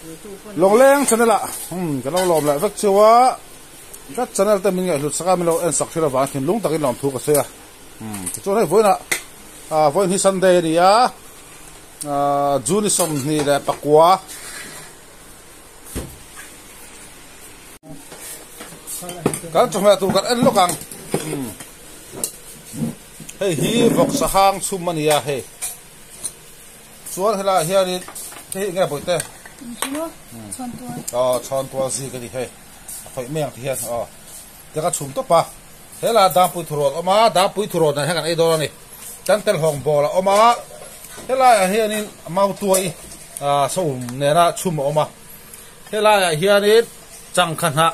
Lawngleng channel ah umm ka lo lawm leh vek cheu a ka channel te min ngaihhlut sak a min lo en sak thil avang thinlung takin lawmthu ka sawi a umm tichuan hei vawiinah ah vawiin hi Sunday a ni a ah June 29. Kan chawhmeh tur kan en lawk ang umm hei hi vawksa hang chhum a ni a hei. Chuan helaiah hianin hei eng nge bawihte? Aw chhawntual zik a ni hei a khawih mai ang ti hian aw te ka chhum tawp a helaiah dangpui thurawn a awm a dangpui thurawn ah hian kan ei dawn a ni kan telhawng bawl a awm a helaiah hianin mautuai ah sawm nena chhum a awm a helaiah hianin changkha hnah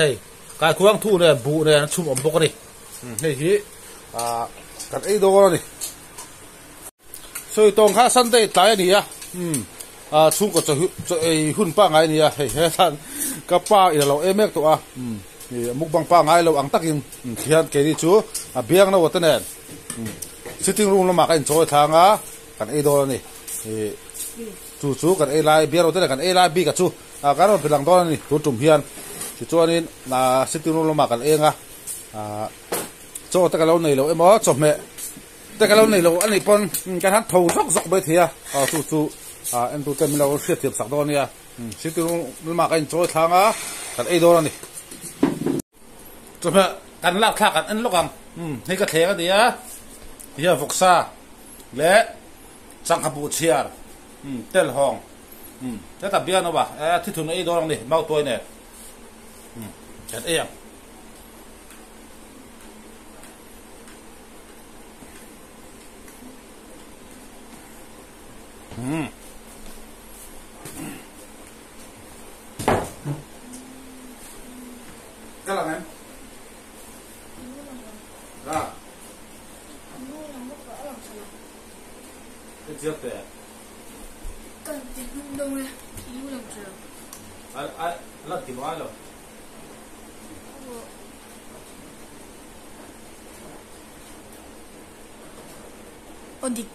hei kaikuang thu nen buh nen a chhum awm bawk a ni hei hi ah kan ei dawn a ni. Sawi tawng kha Sunday tlai a ni a, umm ah chhungkaw chaw chaw ei hun pangngai a ni a, hei hetan ka pa in a lo em mek tawh a, umm ih mukbang pangngai lo ang takin khian keini chu a biang no te nen umm sitting room lamah ka inchawi thlang a, kan ei dawn a ni, ih chu chu kan ei lai biang no te nen kan ei lai bik a chu ah kan rawn ti lang dawn a ni tun tum hian tichuanin ah sitting room lamah kan eng a, ah chaw te ka lo nei lo emaw chawhmeh. Te ka lo nei lo a nih pawn kan han tho zawk zawk mai thei a, aw chu chu ah en tute min lo hriat thiam sak dawn a nia, sitting room lamah ka inchawi thlang a, kan ei dawn a ni. Chawhmeh kan lak thlak kan en lawk ang, hei ka thleng a ni a, tihian vawksa leh changkha buh chhiar telhawng hetah bian a awm a, thithun a ei dawn ang ni mautuai nen kan ei ang. Umm. Ka lang em? Ra. Cái chiếc tè. Kan ti hnung dong e, lu lang thei lo. Ai ai lan ti mai lo. Aw dik.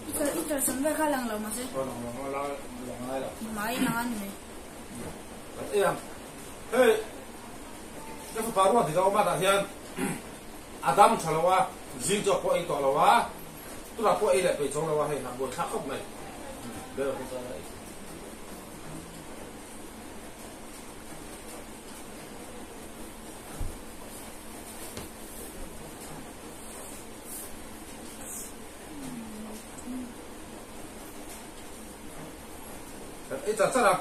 I kal i kal sam vel kha lang lo mahse. Aw lang lo lang lang ngai lo. Mai lang an ni. Kan ei ang. Hei ka fapa ruat dik a awm a tah hian a dam tha lo a zing chu a pawh ei tawh lo a tunah pawh ei leh peih chawng lo a hei a buaithlak khawp mai. Bel a hmu ta. Kan ei char char a.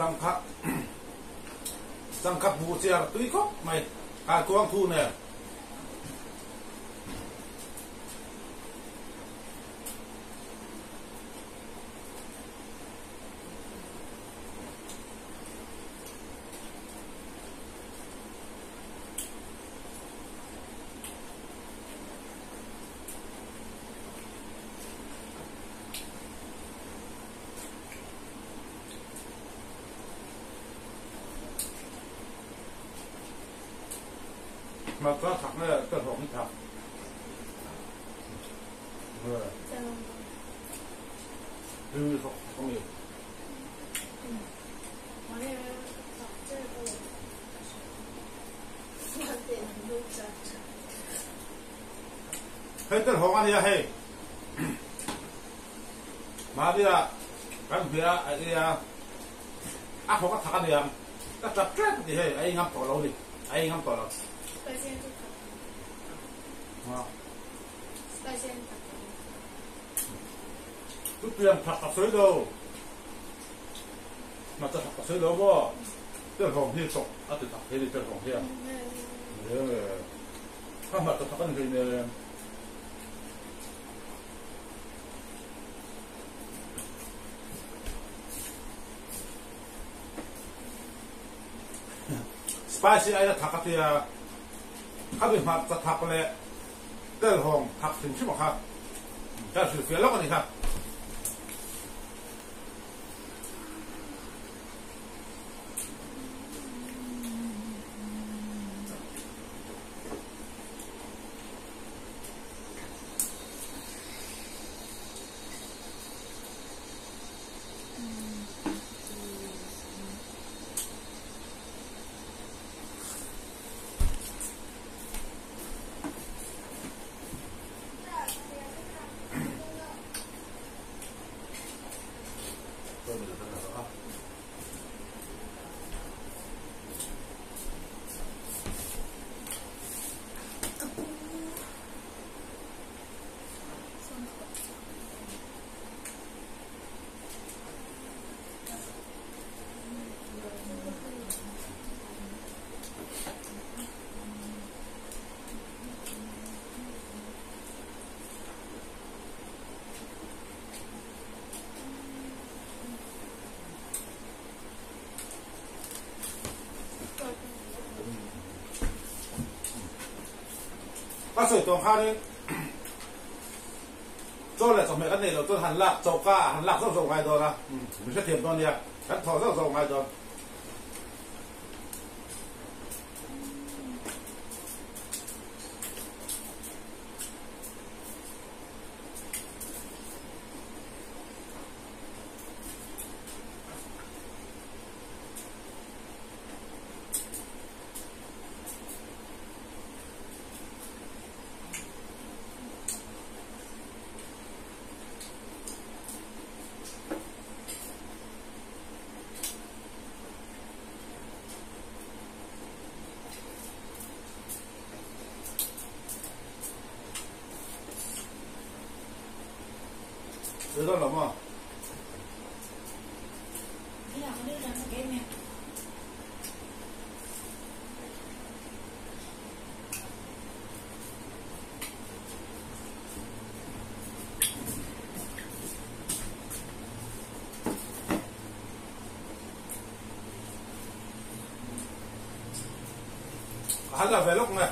Changkhat changkhat buh chiar tui khawp mai kaikuang thu nen. Hmarcha thak nge ka hlawk hi thak. Hei tel hawng a nia hei. Mahnia kan hmeh a a ei a, a hawk a thak a niang. Ka tap tep a ti hei, a ei ngam tawh lo ni, a ei ngam tawh lo. Chutiang thak ka sawi lo, hmarcha thak ka sawi lo maw? Telhawng hi chawk a ti thak thei ni telhawng hian. Kha hmarcha thak a ni hleinem. Spicy aia thak a tia, khami hmarcha thak leh telhawng thak hrim hrim a kha ka hrilhfiah lawk a ni kha. Ka sawi tawng khanin chaw leh chawhmeh kan neih loh chuan han lak choka ah han lak zauh zauh ngai dawn a, min hrethiam dawn nia, kan thawh zauh zauh ngai dawn. Tui dawn lo maw? Ka han la ve lawk nge.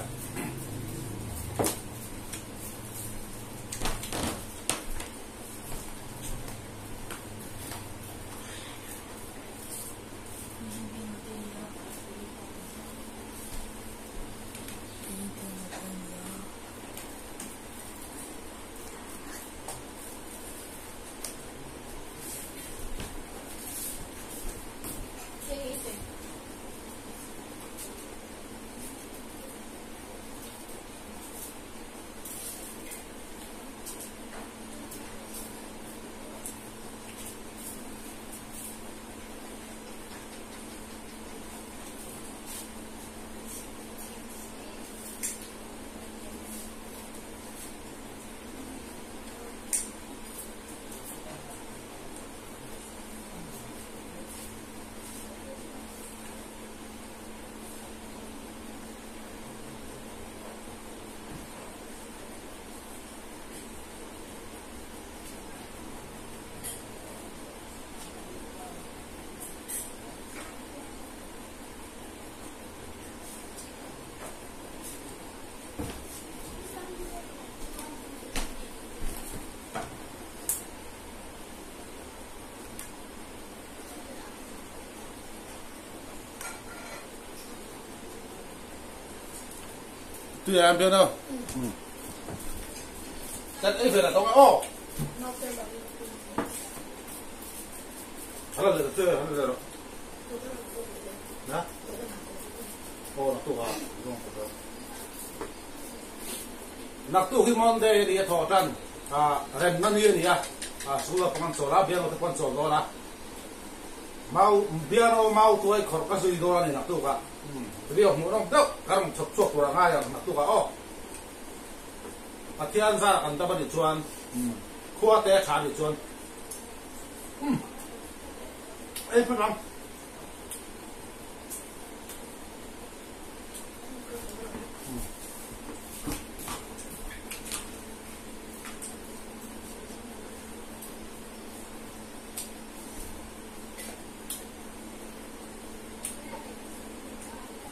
Tui em biết đâu. Kan ei ve la tawng aw. Hala le te hala le ro. Na? Aw naktuk a zawng ka dawn. Naktuk hi Monday a ni a thawh tan remna ni a ni a, school ah pawh an chawl a, bianglo te pawh an chawl dawn a. Mau bianglo mau tuai khawrh ka zui dawn a ni naktuk ah. Video hmuh nawm deuh ka rawn chhawp chhuak tur a ngai ang naktuk ah aw. Pathian zar kan dam a nih chuan khua te a tha a nih chuan ei phawt ang.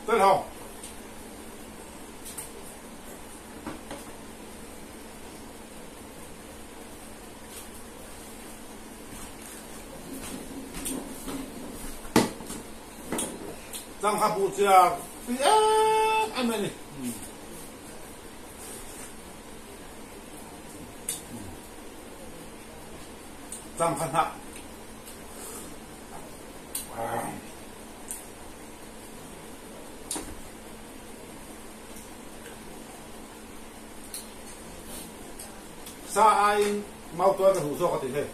Tel hawng. Changkha buh chiar tui em em mai a ni. Changkha hnah. Sa aiin mautuai ka duh zawk a ti hei.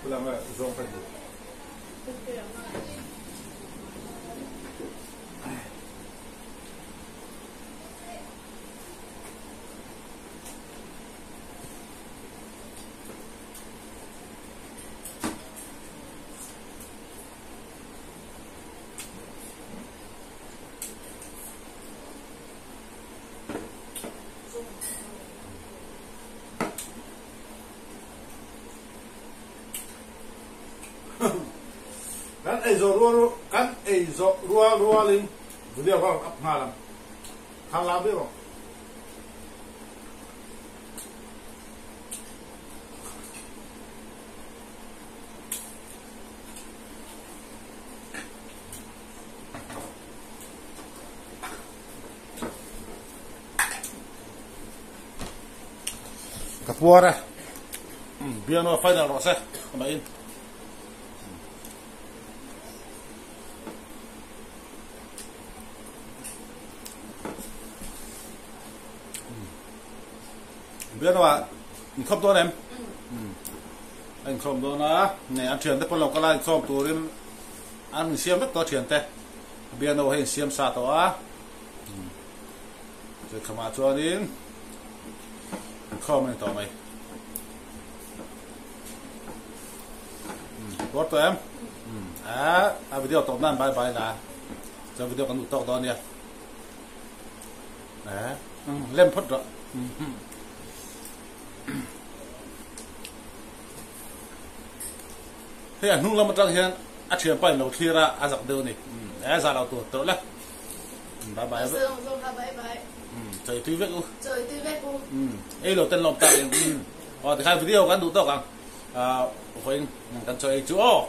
Pulang e zawng ka duh. Kan ei zawh rual kan ei zawh rual rualin video ka rawn up nghal ang. Thar la ber rawh. Ka puar e. Biano final rawh se. Ka mah in. Biano ah inkhawm dawn em? A inkhawm dawn a, nei an thiante pawn lo kal a inkhawm turin an insiam vek tawh a thiante. Biano hei insiam sa tawh a. Chawikhamah chuanin inkhawm a ni tawh mai. Puar tawh em? A a video tawp nan bye bye la. Chuan video kan duh tawk dawn nia. A lem phawt rawh. Hei a hnung lam atang hian a thian pa in lo thlir a, a zak deuh a ni. E za lo tur tawh le. Bye bye. Bye bye. Chawi tui vek u. Chawi tui vek u. Ei lo ten lawm tak in. Aw tikhan video kan duh tawk ang. Vawiin kan chawi ei chu aw.